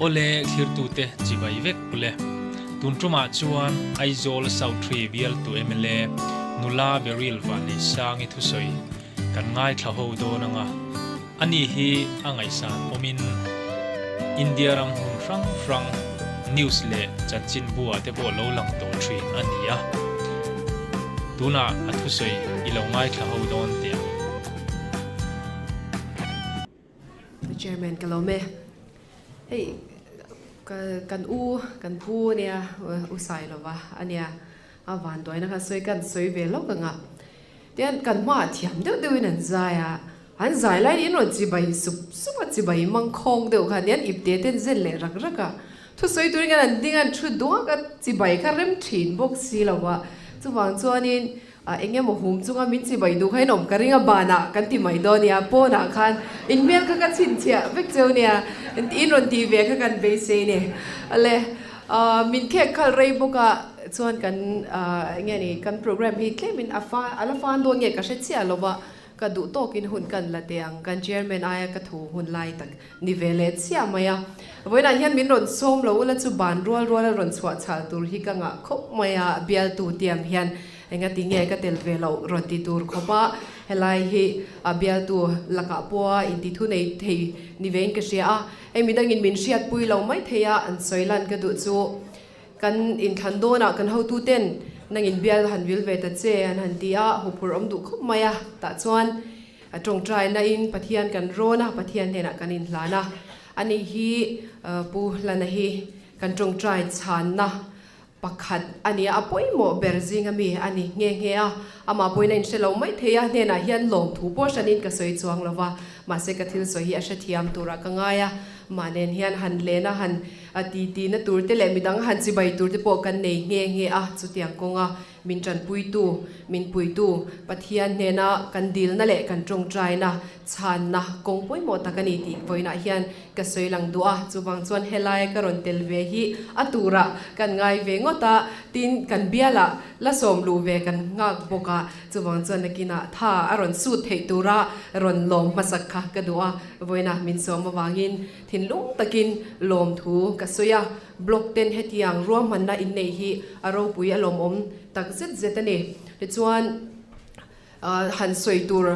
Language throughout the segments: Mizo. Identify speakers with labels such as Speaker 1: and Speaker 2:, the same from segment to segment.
Speaker 1: Awle thlirtute chibai vek ule. Tun tumah chuan Aizawl South Tree bialtu mla nula Beryl Vanneihsangi thusawi kan ngaithla ho dawn anga ani hi a ngaihsan awmin India ram hmun hrang hrang news leh chanchinbu ah te pawh lo lang tawh thin a ni a, tunah a thusawi i lo ngaithla ho dawn teh ang.
Speaker 2: Chairman ka lawm e. Hei ka kan u kan pu ania u Sailova ania a vanduaina kha sawi kan sawi ve lawk anga. Tian kan hmaah thiam deuh deuhin an zai a, an zai laiin in rawn chibai sup sup a, chibai mangkhawng deuh khan hian ipte ten zen leh rak rak a, thusawi turin khan an ding a, an thu duak a, chibai kha rem thin bawk si lo a, chuvang chuanin eng emaw hum chunga min chibai duh kha in awm ka ring a, banah kan ti mai dawn nia, pawnah khan in hmel kha ka chhinchhiah vek cheu nia, in rawn tih ve kha kan beisei ni. Ale min khek khalh rei bawk a. Chuan kan eng nge ni kan program hi tlemin a fa a la fan dawn nge ka hre chiah lo va, ka duh tawkin hun kan la teh ang, kan chairman aia ka thu hun lai tak ni ve leh chiah mai a. Vawiinah hian min rawn sawm lo ula chu ban rual ruala rawn chhuah chhal tur hi ka ngah khawp mai a, bialtu tiam hian engati nge ka tel ve loh rawn ti tur khawp a, helai hi bialtu lakah pawha intithu nei thei ni vein ka hria a, hei midangin min hriatpui lo mai thei a, an sawi lan ka duh chu. Kan inthlan dawnah kan hotuten nang inbial han vil ve ta che an han ti a, huphurh awm duh khawp mai a. Tah chuan a tawngtaina in Pathian kan rawn a, Pathian hnenah kan inhlan a. Ani hi Pu Hlana hi kan tawngtai chhanna pakhat a ni a, a pawimawh ber zinga mi a ni nghe nghe a. Amah pawhin a inhre lo mai thei a, hnenah hian lawmthu pawh hranin ka sawi chuang lo va, mahse ka thil sawi hi a hrethiam turah ka ngai a. Mah nen hian han len a, han A titi na tur te leh midang han chibai tur te pawh kan nei nghe nghe a, chutiang kawnga min tanpuitu, min puitu Pathian hnena kan dilna leh kan tawngtaina chhanna kawng pawimawh tak a ni tih vawiinah hian ka sawi lang duh a, chuvang chuan helaia ka rawn tel ve hi a turah kan ngai ve ngawt a, tin kan bialah la sawm luh ve kan nghak bawk a, chuvang chuan nakinah tha a rawn sut theih tura rawn lawm hmasak kha ka duh a, vawiinah min sawm avangin Thinlung takin lawmthu ka sawi a, blog ten hetiang ruahmanna inneih hi a ropui a lawmawm tak zet zet a ni. Tichuan han sawi tur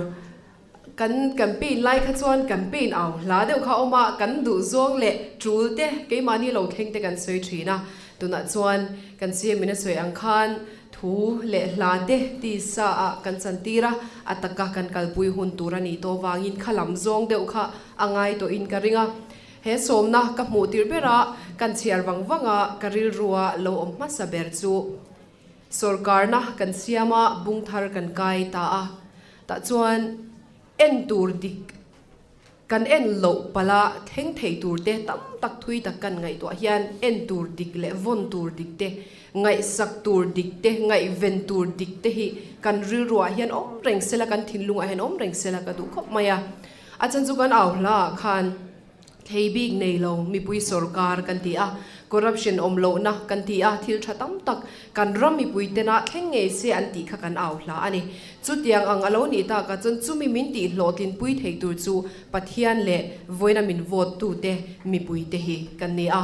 Speaker 2: kan campaign lai kha chuan campaign au hla deuh kha a awm a, kan duhzawng leh tul te keimahni lo thleng te kan sawi thin a, tunah chuan kan CM in a sawi ang khan thu leh hla te tisa ah kan chantir a, a taka kan kalpui hun tur a nih tawh vangin kha lam zawng deuh kha A ngai tawhin ka ring a, he sawmna ka hmuh tirh bera kan chhiar vang vanga ka rilrua lo awm hmasa ber chu sawrkarna kan siam a, bung thar kan kai ta a, tah chuan en tur dik kan en loh pala thleng thei tur te tam tak thui tak kan ngaihtuah hian en tur dik leh vawn tur dik te, ngaihsak tur dik te, ngaihven tur dik te hi kan rilruah hian awm reng sela, kan thinlungah hian awm reng sela ka duh khawp mai a. A chan chu kan au hla ah khan thei bik nei lo mipui sorkar kan ti a, corruption awm lohna kan ti a, thil tha tam tak kan ram mipui tena thleng ngei se an tih kha kan au hla a ni. Chutiang ang a lo nih tak ah chuan chumi min tih hlawhtlinpui thei tur chu Pathian leh vawiina min vote tute mipui te hi kan ni a.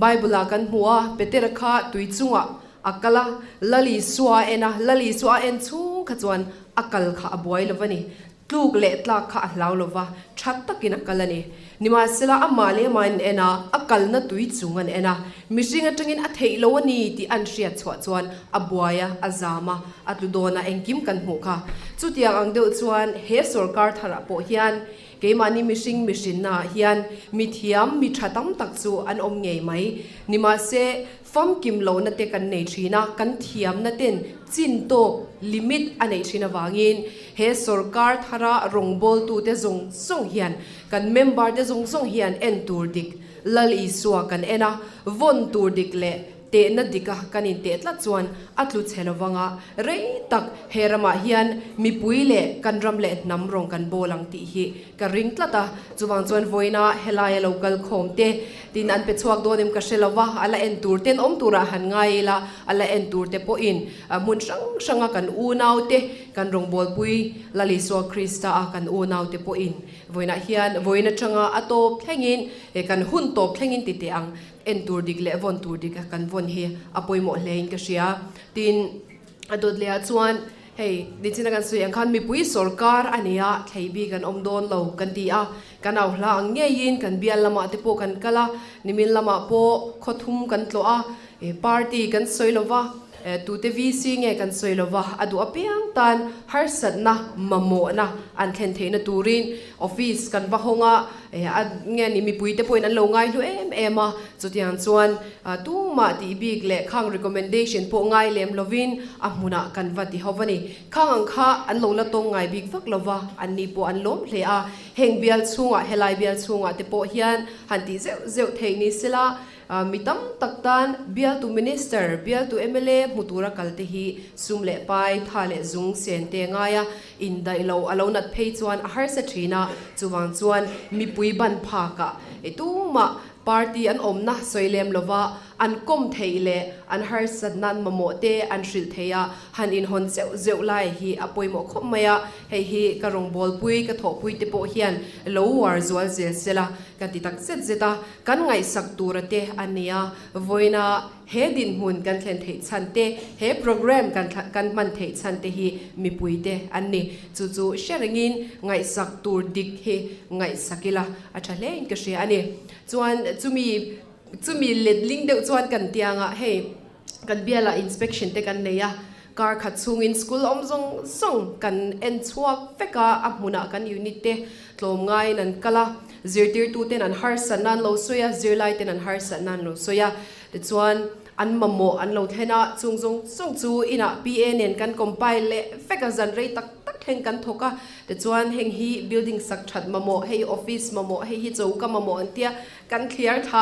Speaker 2: Bible ah kan hmu a, Petera kha tui chungah a kal a, Lal Isua a en a, Lal Isua a en chhung kha chuan a kal kha a buai lo va ni. Tluk leh tlak kha a hlau lo va, tha takin a kal a ni. Nimahsela, amah leh amah in en a, a kalna tui chung an en a. Mihring atangin a theih lo a ni tih an hriat chhuah chuan a buai a, a zam a, a tlu dawn a, engkim kan hmuh kha. Chutiang ang deuh chuan he sawrkar tharah pawh hian keimahni mihring mihrinnaah hian mithiam, mi tha tam tak chu an awm ngei mai. Nimahse, Famkim lohna te kan nei thin a, kan thiamna ten chin tawk, limit, a neih thin avangin he sawrkar thara rawngbawltute zawng zawng hian, kan member te zawng zawng hian en tur dik Lal Isua kan en a, vawn tur dik leh tehna dika kan inteh tlat chuan a tlu chhe lovang a, rei tak he ramah hian mipui leh kan ram leh hnam rawng kan bawl ang tih hi ka ring tlat a, chuvang chuan vawiina helaia lo kal khawm te tin an pe chhuak dawn em ka hre lo va, a la en tur ten awm turah han ngai ila, a la en tur te pawhin hmun hrang hranga kan unau te Kan rawngbawlpui Lal Isua Krista a kan unaute pawhin vawiinah hian vawiin atanga a tawp thlengin kan hun tawp thlengin ti teh ang en tur dik leh vawn tur dik a kan vawn hi a pawimawh hlein ka hria. Tin, a dawt lehah chuan hei nichina kan sawi ang khan mipui sawrkar a nia thlei bik an awm dawn lo kan ti a, kan au hla ang ngeiin kan bial lamah te pawh kan kal a, nimin lamah pawh khawthum kan tlawh a, party kan sawi lo va, tute VC nge kan sawi lo va, a duh apiang tan harsatna mamawhna an thlen theihna turin office kan va hawng a, a nge ni mipuite pawhin an lo ngaihlu em em a, chutiang chuan tumah tih bik leh khang recommendation pawh ngai lem lovin a hmunah kan va ti ho a ni. Khang ang kha an lo la tawng ngai bik vak lo va, anni pawh an lawm hle a, heng bial chhungah helai bial chhungah te pawh hian han tih zeuh zeuh theih ni sela, Mi tam tak tan bialtu Minister, bialtu mla hmu tura kal te hi sum leh pai, tha leh zung sen te ngaia indaih lo a lo nat phei chuan a harsa thin a, chuvang chuan mipui ban phakah tumah party an awmna sawi lem lova an kawm theih leh an harsat nan mamawh te an hrilh thei a, han inhawn zeuh zeuh lai hi a pawimawh khawp mai a, hei hi ka rawngbawlpui, ka thawhpui te pawh hian lo uar zual zel sela ka ti tak zet zet a. Kan ngaihsak tura te a nia, vawiina he dinhmun kan thlen theih chhan te, he programme kan kan hman theih chhan te hi mipui te an ni. Chu chu hre rengin ngaihsak tur dik hi ngaihsak ila a tha hlein ka hria a ni. Chuan chumi chumi letling deuh chuan kan tiangah hei kan bialah inspection te kan nei a, kar khat chhungin school awm zawng zawng kan en chhuak vek a, a hmunah kan unit te tlawm ngaiin an kal a, zirtirtuten an harsatna an lo sawi a, zirlaiten an harsatna an lo sawi a, tichuan an mamawh an lo thlen a, chung zawng zawng chu inah PA nen kan compile leh vek a, zan rei tak tak thleng kan thawk a, tichuan heng hi building sak that mamawh, hei office mamawh, hei hi choka mamawh an tia, Kan thliar thla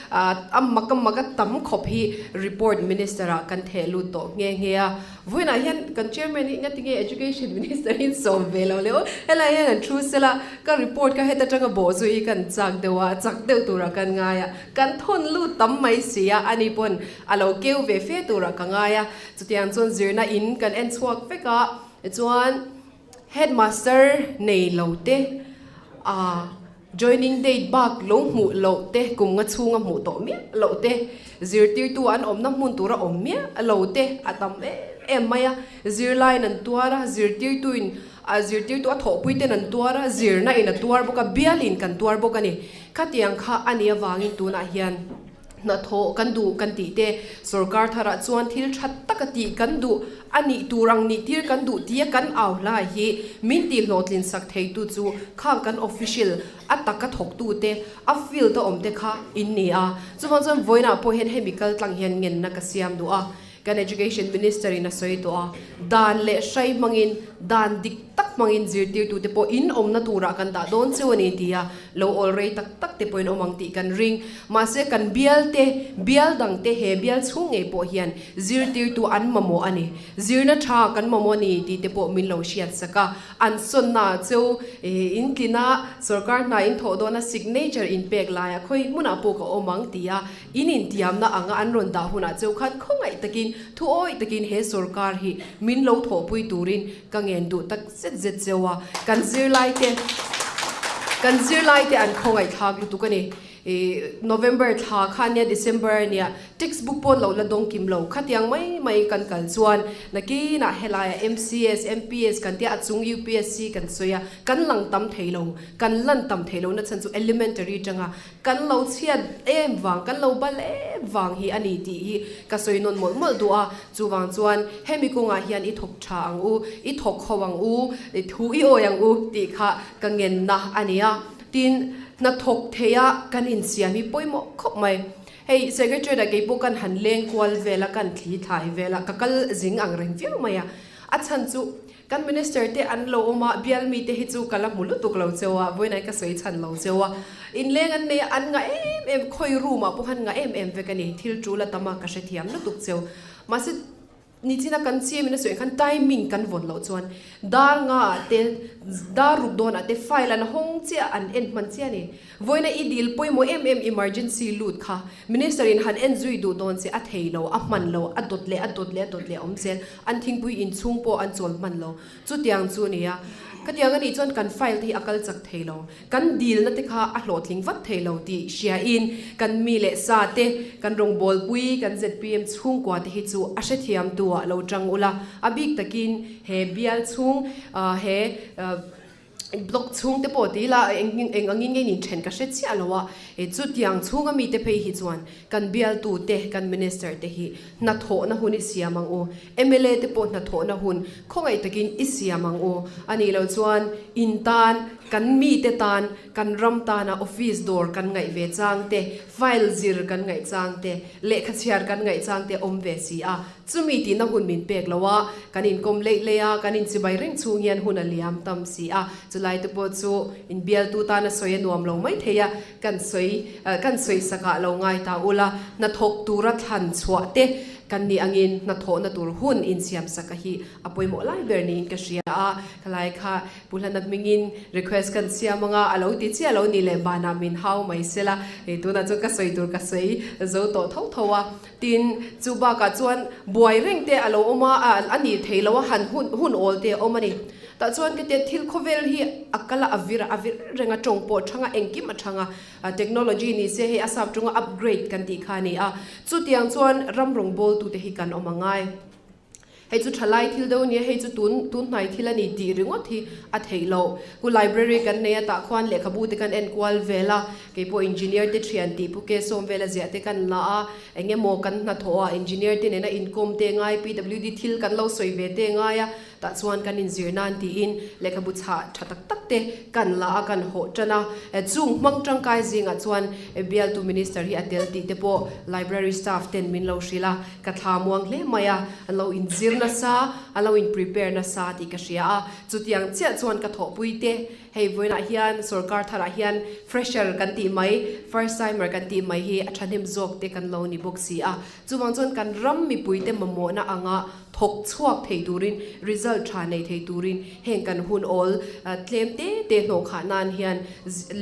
Speaker 2: a, a mak a mak a tam khawp hi report minister ah kan theh lut tawh nghe nghe a. Vawiinah hian kan chairman hi engati nge education minister hi sawm ve lo le aw, helai hian an thu sela ka report kha heta tanga bawh chu hi kan chak deuh a, chak deuh turah kan ngai a, kan thawn lut tam mai si a, ani pawn a lo keu ve fe turah ka ngai a. Chutiang chuan zirna in kan en chhuak vek a, tichuan headmaster nei lo te a. Joining date bak lo hmuh loh te, kum nga chhunga hmuh tawh miah loh te, zirtirtu an awmna hmun tura awm miah lo te a tam em em mai a. Zirlaiin an tuar a, zirtirtuin a zirtirtu a thawhpuiten an tuar a, zirna in a tuar bawk a, bialin kan tuar bawk a ni. Khatiang kha a nih avangin tunah hian Hnathawh kan duh kan tih te, sorkar tharah chuan thil tha taka tih kan duh a nih tur ang nih tir kan duh tia kan au hlai hi min tih hlawhtlin sak theitu chu khang kan official a taka thawktu te, a field a awm te kha in ni a. Chuvang chuan vawiinah pawh hian hemi kaltlang hian ngenna ka siam duh a. Kan Education Minister in a sawi tawh a, dan leh hrai hmangin, dan dik tak hmangin zirtirtute pawh in awmna turah kan dah dawn cheu a ni ti a, lo awl rei tak tak te pawhin awm ang tih kan ring. Mahse kan bial te, bial dang te he bial chhung ngei pawh hian zirtirtu an mamawh a ni. Zirna tha kan mamawh a ni tih te pawh min lo hriat sak a, an sawnna cheu in tlin a, sorkar hna in thawh dawna signature in pek laiah khawi hmunah pawh ka awm ang ti a, In intiamna anga an rawn dah hunah cheu khan khawngaih takin, thuawi takin he sorkar hi min lo thawhpui turin ka ngen duh tak zet zet cheu a. Kan zirlaite, kan zirlaite an khawngaih thlak lutuk a ni. I November thla kha ania, December ania, textbook pawn lo la dawng kim lo. Khatiang mai mai kan kal chuan nakinah helaiah MCS, MPS kan tia a chung UPSC kan sawi a, kan lang tam thei lo. Kan lan tam thei lo nachhan chu elementary tanga Kan lo chhiat em vang, kan lo bal em vang hi a ni tih hi ka sawi nawn mawlh mawlh duh a. Chuvang chuan hemi kawngah hian i thawk tha ang u, i thawk ho ang u, i thu i awi ang u tih kha ka ngenna a ni a. Tin, hnathawk theia kan insiam hi pawimawh khawp mai. Hei Secretariat ah keipawh kan han leng kual vel a, kan thli thlai vel a, ka kal zing ang reng viau mai a. A chhan chu Kan Minister te an lo awm a, bial mite hi chu ka la hmu lutuk lo cheu a, vawiinah ka sawi chhan lo cheu a. Inleng an nei a, an ngah em em, khawi room ah pawh han ngah em em vek a ni, thil tul a tam a, ka hrethiam lutuk cheu. Mahse, Nichina kan chiamin a sawi khan timing kan vawn loh chuan dar nga ah te dar ruk dawn ah te file an hawng chiah an en hman chiah a ni. Vawiina i dil pawimawh em em emergency lut kha Minister in han en zui duh dawn che a thei lo, a hman lo, a dawt leh a dawt leh a dawt leh a awm zel, an thingpui inchhung pawh an chawl hman lo. Chutiang chu a ni a, khatiang a nih chuan kan file te hi a kal chak thei lo. Kan dilna te kha a hlawhtling vat thei lo tih hriain kan mi leh sa te, kan rawngbawlpui, kan zpm chhungkua te hi chu a hrethiam tu ah lo tang ula, a bik takin he bial chhung he block chhung te pawh ti ila eng eng angin nge in then ka hre chiah lo a, chutiang chhunga mi te phei hi chuan kan bialtu te, kan minister te hi hnathawhna hun i siam ang u, mla te pawh hnathawhna hun khawngaih takin i siam ang u. A nih loh chuan in tan, kan mite tan, kan ram tana office dawr kan ngaih ve chang te, file zir kan ngaih chang te, lehkha chhiar kan ngaih chang te awm ve si a, chumi tihna hun min pek lo a, kan inkawm leih leih a, kan inchibai reng chhung hian hun a liam tam si a, chulai te pawh chu inbialtu tana sawi a nuam lo mai thei a. Kan sawi kan sawi sakah lo ngai ta ula, hnathawk tura thlan chhuah te kan nih angin hnathawhna tur hun insiam saka hi a pawimawh lai ber niin ka hria a. Khalai kha Pu Hlana hmingin request kan siam anga a lo ti chiah lo ni leh banah min hau mai sela, hei tunah chuan ka sawi tur ka sawi zo tawh tho tho a. Tin, chu bakah chuan buai reng te a lo awm a, a nih theih loh a han hun hun awl te a awm a ni. Tah chuan ka tia thil khawvel hi a kal a, a vir a, a vir reng a, tawng pawh a thang a, engkim a thang a. Technology ni se hei a sap tawnga upgrade kan tih kha a ni a. Chutiang chuan ram rawngbawltute hi kan awm a ngai. Hei chu thalai thil deuh a nia, hei chu tun tun hnai thil a ni tih ringawt hi a theih loh. Ku library kan nei a, tah khuan lehkhabu te kan en kual vel a, kei pawh engineer te thian tih pu ke sawm vel a ziah te kan la a, eng emaw kan hnathawh a engineer te nena inkawm te ngai, PWD thil kan lo sawi ve te ngai a, Tah chuan kan inzir nan tiin lehkhabu chhah tha tak tak te kan la a, kan hawh tan a. Chung hmang tangkai zingah chuan bialtu Minister hi a tel tih te pawh Library staff ten min lo hrilh a, ka thla muang hle mai a, an lo inzir nasa, an lo in prepare nasa tih ka hria a. Chutiang chiah chuan ka thawhpui te, hei vawiinah hian sorkar tharah hian fresher kan tih mai, first timer kan tih mai hi a thahnem zawk te kan lo ni bawk si a. Chuvang chuan kan ram mipuite mamawhna anga thawk chhuak thei turin, result tha nei thei turin heng kan hun awl tlem te te hnawh khah nan hian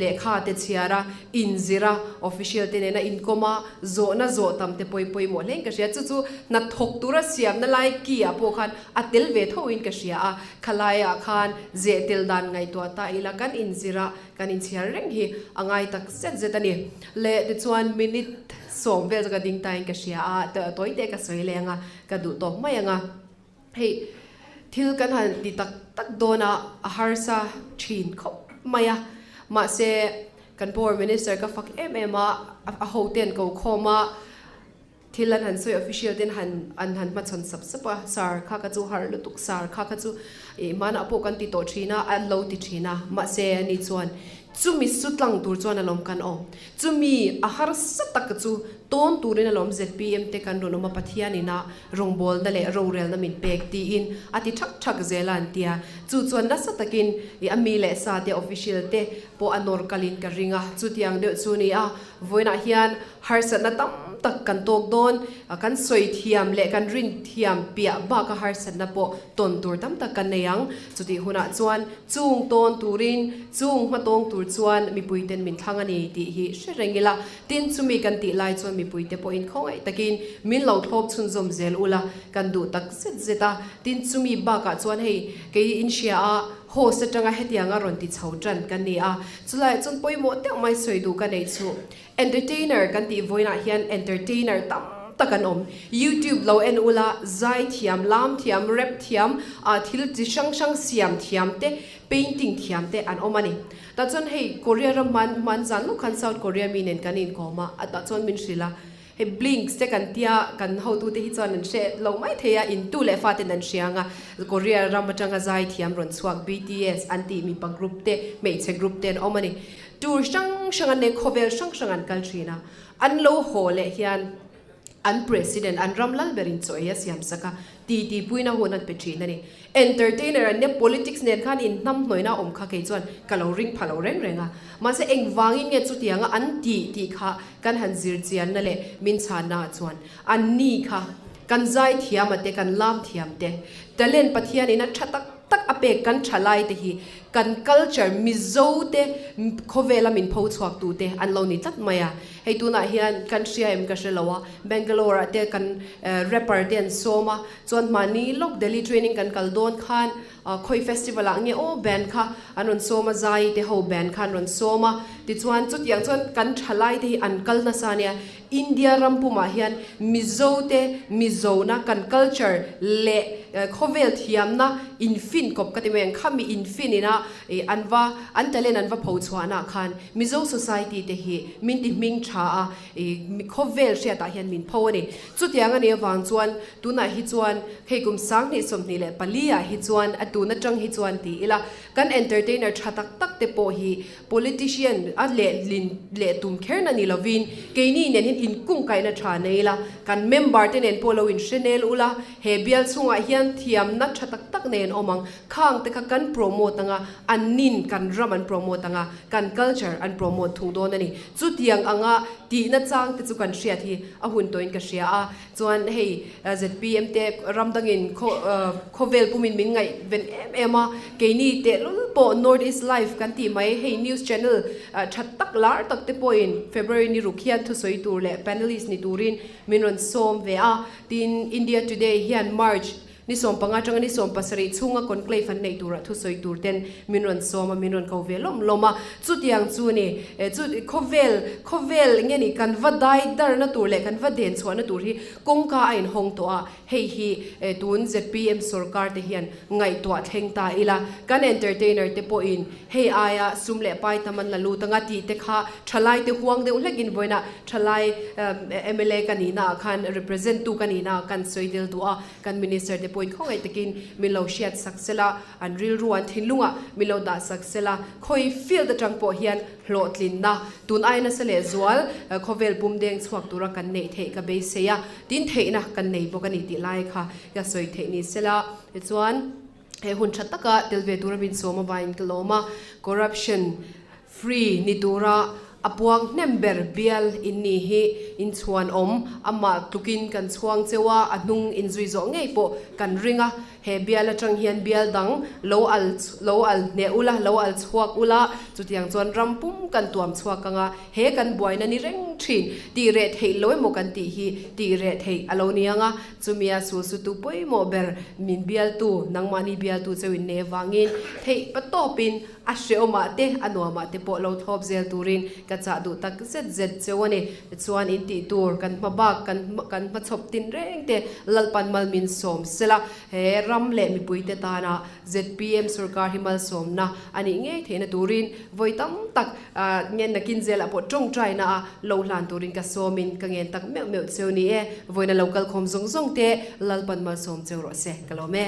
Speaker 2: lehkha te chhiar a, inzir a, official te nena inkawm a, zawhna zawh tam te pawi pawimawh hlein ka hria. Chu chu hna thawk tura siamna lai ki ah pawh khan a tel ve thoin ka hria a, khalaiah khan zeh tel dan ngaihtuah ta ila kan inzir a, kan inchhiar reng hi a ngai tak zet zet a ni. Le tichuan minute sawm vel chu ka ding tain ka hria a, tawi te ka sawi leng a, ka duh tawp mai ang a. Hei thil kan han ti tak tak dawn a, a harsa thin khawp mai a, mahse kan power minister ka fak em em a, a hoten ko khawm a, Thil an han sawi official ten han an han hmachhawn sap sap a, sar kha kha chu har lutuk, sar kha kha chu ih hmanah pawh kan ti tawh thin a, an lo ti thin a, mahse ani chuan chumi su tlang tur chuan alawm kan awm, chumi a harsa tak chu tawn turin alawm zpm te kan rawn awm a, Pathian ina rawngbawlna leh rorelna min pek tiin a ti thak thak zel a an tia, chu chuan nasa takin ih a mi leh sa te official te pawh a nawr kalin ka ring a, chutiang deuh chu ni a, vawiinah hian Harsatna tam tak kan tawk dawn, kan sawi thiam leh kan rin thiam piah baka harsatna pawh tawn tur tam tak kan nei ang. Chutih hunah chuan chung tawn turin, chung hmatawng tur chuan mipuiten min thlang a ni tih hi hre reng ila. Tin, chumi kan tih lai chuan mipuite pawhin khawngaih takin min lo thlawp chhunzawm zel ula kan duh tak zet zet a. Tin, chumi bakah chuan hei kei inhria a, host atanga hetianga rawn ti chho tan kan ni a. Chulaiah chuan pawimawh deuh mai sawi duh ka neih chu. Entertainer kan tih vawiinah hian entertainer tam tak an awm. YouTube lo en ula, zai thiam, lam thiam, rap thiam, ah thil chi hrang hrang siam thiam te, painting thiam te an awm a ni. Tah chuan hei Korea ram hman hman zan lawk khan South Korea mi nen kan inkawm a, a tah chuan min hrilh a, hei Blinks te kan tia kan hotute hi chuan an hre lo mai thei a, intu leh faten an hria ang a, Korea ram atanga zai thiam rawn chhuak BTS an tih mipa group te, hmeichhe group te an awm a ni. Tour hrang hrang an nei, khawvel hrang hrang an kal thin a, an lo haw leh hian an president, an ram lal berin chaw ei a siam sak a, titi puina hun an pe thin a ni. Entertainer an nia, politics nen khan inhnamhnawihna a awm kha kei chuan ka lo ring pha lo reng reng a. Mahse engvangin nge chutianga an tih tih kha kan han zir chianna leh min chhanna ah chuan an ni kha. Kan zai thiam a te, kan lam thiam te, talent Pathian in a tha tak tak a pek kan thalai te hi kan culture Mizo te khawvela min pho chhuak tu te an lo ni tlat mai a. Hei tunah hian kan hria em ka hre lo a, Bangalore ah te kan rapper te an sawm a, chuan mahni lawk Delhi training kan kal dawn khan Khawi festival ah nge aw band kha an rawn sawm a, Zai te ho band kha an rawn sawm a, tichuan chutiang chuan kan thalai te hi an kal nasa ania, India ram pumah hian Mizo te Mizona kan culture leh khawvel thiamna infin kawp ka ti mai ang, khami infin ina an va an talent an va pho chhuahna ah khan Mizo society te hi min ti hming tha a, khawvel hriatah hian min pho a ni. Chutiang a nih avang chuan tunah hi chuan hei kum 2024 ah hi chuan a tun atang hi chuan ti ila kan entertainer tha tak tak te pawh hi politician a lehlin leh tum kher na ni lovin keini nen hian inkungkaihna tha nei ila kan member te nen pawh lo inhre nel ula he bial chhungah hian thiamna tha tak tak nen awm ang khang te kha kan promote anga an nin kan ram an promote anga kan culture an promote thung dawn a ni. Chutiang anga tihna chang te chu kan hriat hi a hun tawhin ka hria a, chuan hei zpm te ram dangin khawvel pumin min ngaihven em em a, keini tehlul pawh North East Live kan tih mai hei news channel tha tak lar tak te pawhin February ni ruk hian thusawi tur leh panelist ni turin min rawn sawm ve a, tin India Today hian March Ni 15 atanga ni 17 chhunga conclave an neih turah thusawi tur ten min rawn sawm a, min rawn ko ve lawm lawm a. Chutiang chu ni, chu khawvel, khawvel nge ni kan va dai darna tur leh kan va den chhuahna tur hi kawngka a inhawng tawh a, hei hi tun zpm sorkar te hian ngaihtuah thleng ta ila, kan entertainer te pawhin hei aia sum leh pai tam an la lut anga tih te kha thalai te huang deuh hlekin vawiinah thalai mla ka nihna ah khan represent tu ka nihna ah kan sawi del duh a. Kan Minister te pawhin khawngaih takin min lo hriat sak sela, an rilru an thinlungah min lo dah sak sela, khawi field atang pawh hian hlawhtlinna tun ai nasa leh zual khawvel pum deng chhuak tura kan neih theih ka beisei a, tin theihna kan nei bawk a ni tih lai kha ka sawi theih ni sela. Tichuan he hun tha taka tel ve tura min sawm avangin ka lawm a, corruption free ni tura a puang hnem ber bial in ni hi in chhuan awm, amah tlukin kan chhuang cheu a, a hnung in zui zawh ngei pawh kan ring a, he bial atang hian bial dang lo al lo al hneh ula, lo al chhuak ula, chutiang chuan ram pum kan tuam chhuak ang a, he kan buaina ni reng thin, tih reh theih lo emaw kan tih hi tih reh theih a lo ni ang a, chumia sulsutu pawimawh ber min bialtu, nangmahni bialtu cheu in nei avangin theih patawpin A hreawmah te, a nuamah te pawh lo thlawp zel turin ka chah duh tak zet zet cheu a ni. Tichuan, in tih tur kan hma bak, kan kan hmachhawp tin reng te Lalpan mal min sawm sela, he ram leh mipuite tana zpm sorkar hi malsawmna a nih ngei theihna turin vawi tam tak ngen nakin zelah pawh tawngtaina a lo hlan turin ka sawmin ka ngen tak meuh meuh cheu ni e. Vawiina lo kalkhawm zawng zawng te Lalpan malsawm cheu rawh se, ka lawm e.